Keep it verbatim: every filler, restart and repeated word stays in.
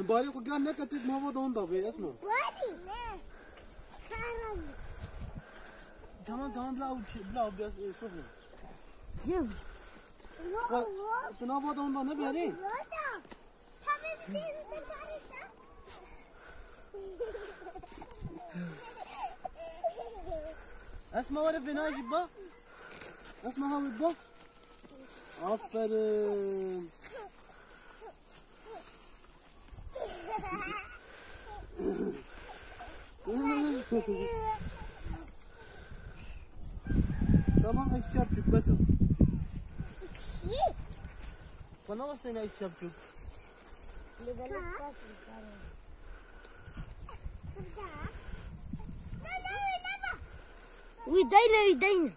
Barê xwe giran neke, têt mava da hunda vê, Esma. Tamam, tamam, bila ew çi-, bila ew biraz, e, şox ne. Wa-, tu nava da hunda ne berê? Esma, were vêna jî ba. Esma, ha wê ba. Aferin. Tamam, ev çapçuk, bes o. Bana bastayın ev çapçuk. Wî deyne, wî deyne.